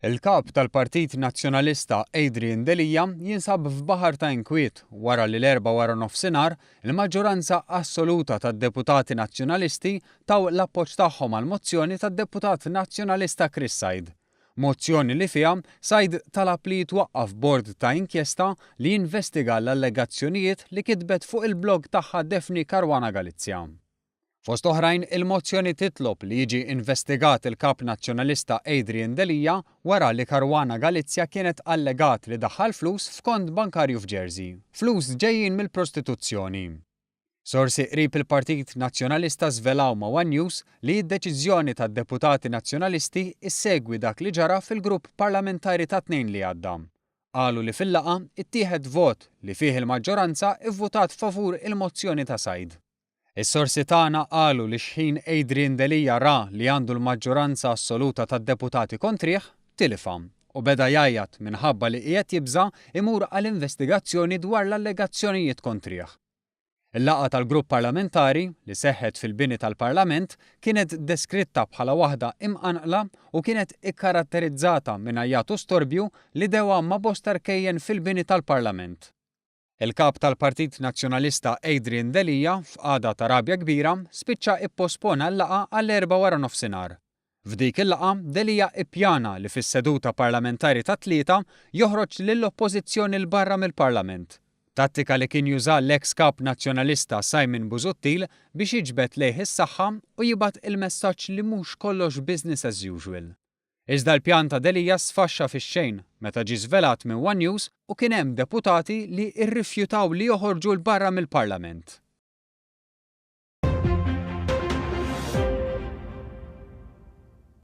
Il-Kap tal-Partit Nazzjonalista Adrian Delia jinsab f'baħar ta' inkwiet wara li l-Erbgħa waranofsinhar il-maġġoranza assoluta tad-deputati Nazzjonalisti taw l-appoġġ tagħhom għall-mozzjoni tad-deputat Nazzjonalista Chris Said. Mozzjoni li fiha Said talab li jitwaqqaf bord ta' inkjesta li jinvestiga l-allegazzjonijiet li kitbet fuq il-blog tagħha Daphne Caruana Galizia. Fost oħrajn, il-mozzjoni titlob li jiġi investigat il-Kap Nazzjonalista Adrian Delia wara li Caruana Galizia kienet allegat li daħħal flus f'kont bankarju f'Jersey. Flus ġejjin mill-prostituzzjoni. Sorsi qrib il-Partit Nazzjonalista żvelaw ma' one News li d-deċiżjoni tad-deputati Nazzjonalisti ssegwi dak li ġara fil-grupp parlamentari tat-Tnejn li għadda. Qalu li fil-laqgħa ttieħed vot li fih il-maġġoranza vvutat favur il-mozzjoni ta' Said. Is-sorsi tagħna qalu li xħin Adrian Delia ra li għandu l-maġġoranza assoluta tad-deputati kontrih, tilifha u beda jgħajjat minħabba li qiegħed jibża' imur għal investigazzjoni dwar l-allegazzjonijiet kontrih. Il-laqgħa tal-grupp parlamentari, li seħħet fil-bini tal-Parlament, kienet deskritta bħala waħda imqanqla u kienet ikkaratterizzata minn għajjat u storbju li dewa ma' bosta rkejjen fil-bini tal-Parlament. Il-Kap tal-Partit Nazzjonalista Adrian Delia, f'qagħda ta' rabja kbira, spiċċa ippospona l-laqgħa għall-Erbgħa waranofsinhar. F'dik il-laqgħa, Delia ippjana li fis-seduta parlamentari tat-Tlieta joħroġ lill-Oppożizzjoni 'l barra mill-Parlament. Tattika li kien juża l-eks Kap Nazzjonalista Simon Busuttil biex jiġbed lejh is-saħħa u jibgħat il-messaġġ li mhux kollox business as usual. Iżda l-pjan ta' Delia sfaxxa fix-xejn meta ġie żvelat minn one News u kien hemm deputati li rrifjutaw li joħorġu 'l barra mill-Parlament.